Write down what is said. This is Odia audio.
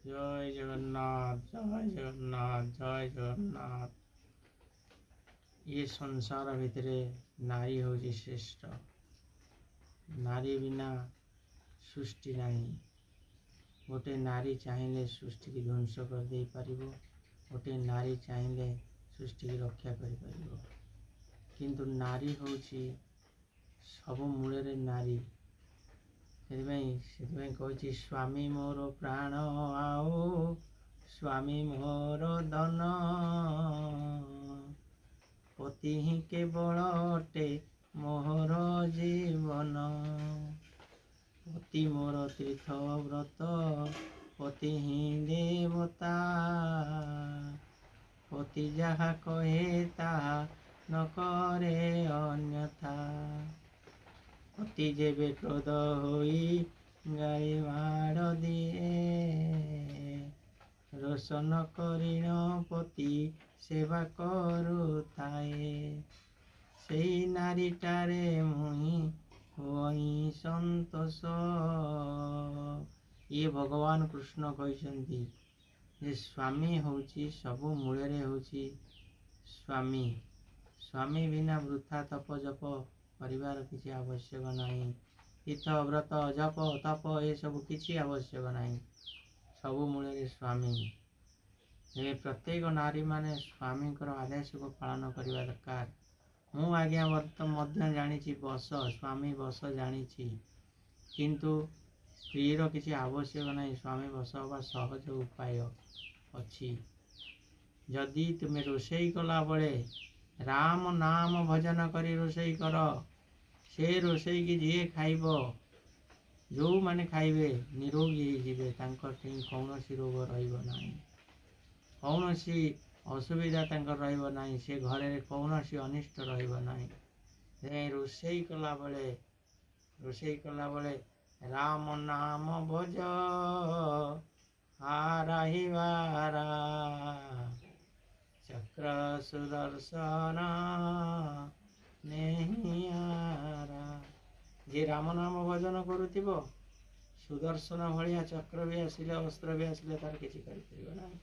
ଜୟ ଜଗନ୍ନାଥ, ଜୟ ଜଗନ୍ନାଥ, ଜୟ ଜଗନ୍ନାଥ। ଇଏ ସଂସାର ଭିତରେ ନାରୀ ହେଉଛି ଶ୍ରେଷ୍ଠ। ନାରୀ ବିନା ସୃଷ୍ଟି ନାହିଁ। ଗୋଟେ ନାରୀ ଚାହିଁଲେ ସୃଷ୍ଟିକି ଧ୍ୱଂସ କରିଦେଇପାରିବ, ଗୋଟେ ନାରୀ ଚାହିଁଲେ ସୃଷ୍ଟିକି ରକ୍ଷା କରିପାରିବ। କିନ୍ତୁ ନାରୀ ହେଉଛି ସବୁ ମୂଳରେ ନାରୀ। ସେଥିପାଇଁ କହୁଛି, ସ୍ୱାମୀ ମୋର ପ୍ରାଣ ଆଉ ସ୍ୱାମୀ ମୋର ଧନ, ପତି ହିଁ କେବଳ ଅଟେ ମୋହର ଜୀବନ। ପତି ମୋର ତୀର୍ଥ ବ୍ରତ, ପତି ହିଁ ଦେବତା, ପତି ଯାହା କହେ ତାହା ନ କରେ ଅନ୍ୟଥା। ପତି ଯେବେ କ୍ରୋଧ ହୋଇ ଗାଳି ମାଡ଼ ଦିଏ, ରୋଷ ନ କରିଣ ପତି ସେବା କରୁଥାଏ। ସେଇ ନାରୀଟାରେ ମୁହିଁ ହୁଅଇ ସନ୍ତୋଷ। ଇଏ ଭଗବାନ କୃଷ୍ଣ କହିଛନ୍ତି ଯେ ସ୍ୱାମୀ ହେଉଛି ସବୁ ମୂଳରେ ହେଉଛି ସ୍ୱାମୀ। ସ୍ୱାମୀ ବିନା ବୃଥା ତପ ଜପ କରିବାର କିଛି ଆବଶ୍ୟକ ନାହିଁ। ତୀର୍ଥ, ବ୍ରତ, ଜପ, ତପ ଏସବୁ କିଛି ଆବଶ୍ୟକ ନାହିଁ। ସବୁ ମୂଳରେ ସ୍ୱାମୀ। ଏବେ ପ୍ରତ୍ୟେକ ନାରୀମାନେ ସ୍ୱାମୀଙ୍କର ଆଦେଶକୁ ପାଳନ କରିବା ଦରକାର। ମୁଁ ଆଜ୍ଞା ମଧ୍ୟ ଜାଣିଛି ବଶ, ସ୍ୱାମୀ ବଶ ଜାଣିଛି, କିନ୍ତୁ ସ୍ତ୍ରୀର କିଛି ଆବଶ୍ୟକ ନାହିଁ। ସ୍ୱାମୀ ବଶ ହେବା ସହଜ ଉପାୟ ଅଛି। ଯଦି ତୁମେ ରୋଷେଇ କଲାବେଳେ ରାମ ନାମ ଭଜନ କରି ରୋଷେଇ କର, ସେ ରୋଷେଇକି ଯିଏ ଖାଇବ, ଯେଉଁମାନେ ଖାଇବେ ନିରୋଗୀ ହେଇଯିବେ। ତାଙ୍କ ଠେଇଁ କୌଣସି ରୋଗ ରହିବ ନାହିଁ, କୌଣସି ଅସୁବିଧା ତାଙ୍କର ରହିବ ନାହିଁ, ସେ ଘରେ କୌଣସି ଅନିଷ୍ଟ ରହିବ ନାହିଁ। ସେଥିପାଇଁ ରୋଷେଇ କଲାବେଳେ ରାମ ନାମ ଭଜ ହାରାହିବାରା, ଚକ୍ର ସୁଦର୍ଶନ ନେହିଆରା। ଯିଏ ରାମ ନାମ ଭଜନ କରୁଥିବ, ସୁଦର୍ଶନ ଭଳିଆ ଚକ୍ର ବି ଆସିଲେ, ଅସ୍ତ୍ର ବି ଆସିଲେ ତାର କିଛି କରିପାରିବ ନାହିଁ।